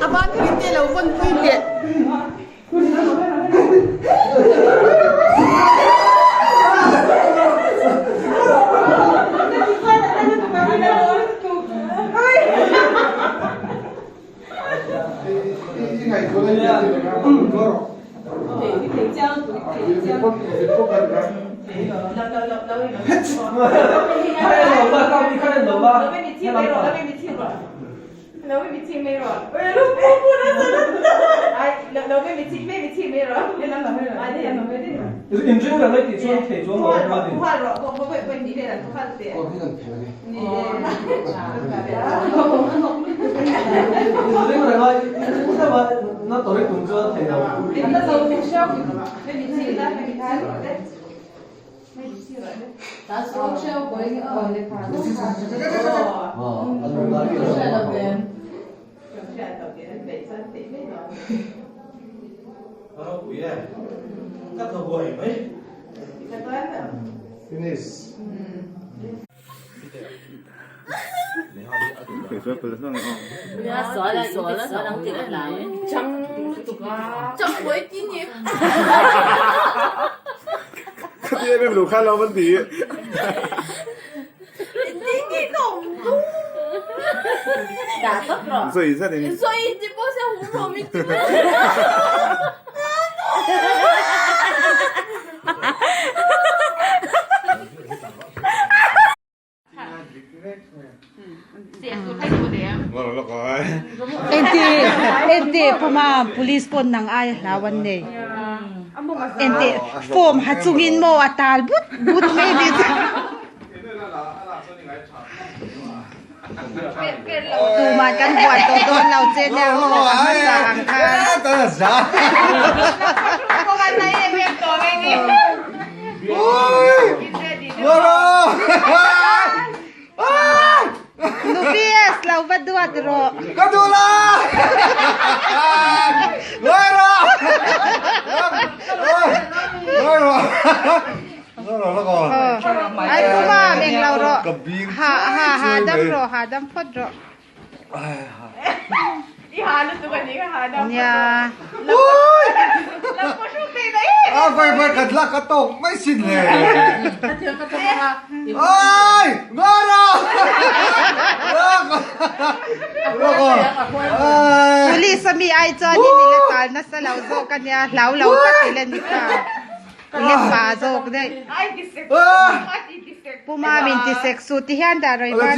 A ban kha te lo vawn pui teh. Ente ente puma police pawn nang ai a hlau an nei ente form ha chungin maw a tal but but mai ni chu tumah kan buan tawh dawn lo che nia maw a hmasa ang khan. Nubies lo va duat rawh. Ka duh la! Ngai rawh! Ngai rawh! Ngai rawh la ko. Ai puma meng lo rawh. Ka bing Ha ha ha dam rawh ha dam phawt rawh. Nia. A vai vai kan lak a tawk mai sin le. Ai! Ngai rawh! Police. mi ai chuanin i la tal nasa lo zawk a nia, hlau lo tak i la ni ta. I la pa zawk daih. Pu Mam in ti sek suh ti hian dah rawi ban.